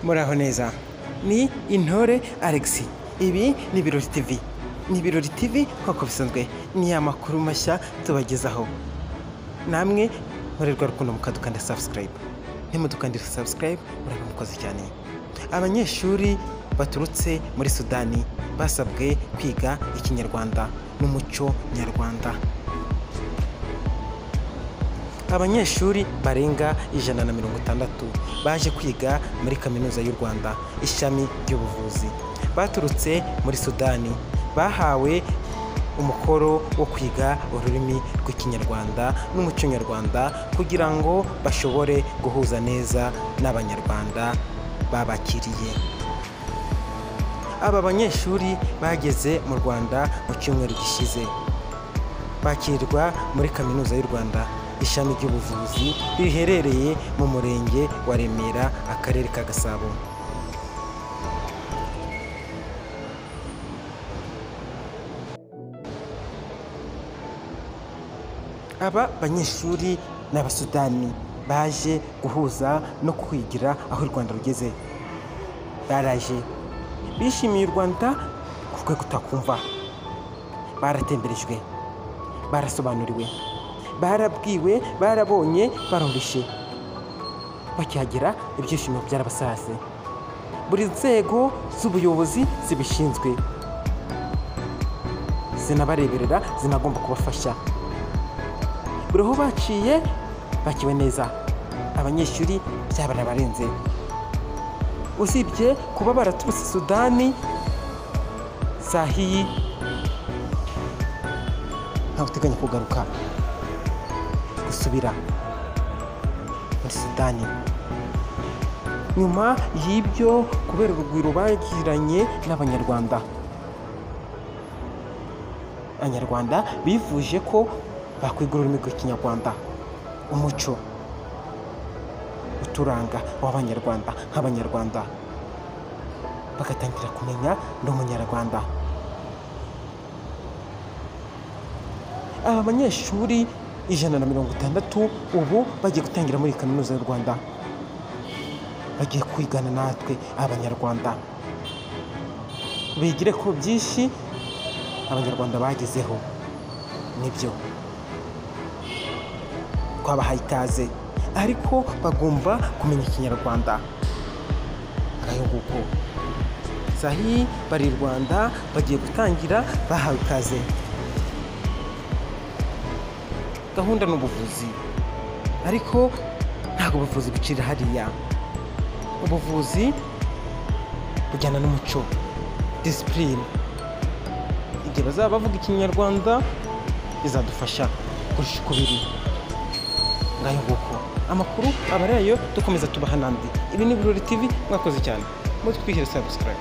Muraho neza, ni Intore Alex. Ibi ni Birori TV. Ni Birori TV nk'uko bisanzwe, ni amakuru mashya tubagezaho. Namwe murerwa rukundo mukadukanda subscribe. Ntimudukandira subscribe, muraba mukoze cyane. Abanyeshuri baturutse muri Sudani basabwe kwiga Ikinyarwanda n'umuco nyarwanda. Abanyeshuri barenga 160 baje kwiga muri Kaminuza y'u Rwanda ishami ry'ubuvuzi baturutse muri Sudani bahawe umukoro wo kwiga ururimi rw'Ikinyarwanda n'umuco nyarwanda kugira ngo bashobore guhuza neza n'Abanyarwanda babakiriye. Aba banyeshuri bageze mu Rwanda mu cyumweru gishize, bakirwa muri Kaminuza y'u Rwanda ishami ry'ubuvuzi riherereye mu murenge wa Remera, akarere ka Gasabo. Aba banyeshuri ni Abasudani baje guhuza no kwigira aho u Rwanda rugeze. Baraje bishimiye u Rwanda ku rwego utakumva, baratemberejwe, barasobanuriwe, barabwiwe, barabonye, barumvishe. Bakihagera ibyishimo byarabasaze. Buri nzego z'ubuyobozi zibishinzwe zinabareberera, zinagomba kubafasha. Buri aho baciye bakiwe neza. Abanyeshuri byabarabarenze. Usibye kuba baraturutse Sudani, sahiyi ntawe uteganya kugaruka gusubira muri Sudani. Nyuma y'ibyo, kubera urugwiro bagiranye n'Abanyarwanda, Abanyarwanda bifuje ko bakwiga ururimi rw'Ikinyarwanda, umuco uturanga w'Abanyarwanda nk'Abanyarwanda, bagatangira kumenya ndi Umunyarwanda. Aba banyeshuri 160 ubu bagiye gutangira muri Kaminuza y'u Rwanda, bagiye kwigana natwe Abanyarwanda, bigire ko byinshi Abanyarwanda bagezeho. Nibyo twabahaye ikaze, ariko bagomba kumenya Ikinyarwanda. Ngayo nguko, sahi bari i Rwanda bagiye gutangira, bahawe ikaze. Gahunda ni ubuvuzi, ariko ntabwo ubuvuzi bucira hariya. Ubuvuzi bujyana n'umuco, disipurine. Igihe bazaba bavuga Ikinyarwanda bizadufasha kurusha uko biri. Ngayo nguko, amakuru aba ari ayo, dukomeza tubaha n'andi. Ibi ni Birori TV, mwakoze cyane, mutwihire subscribe.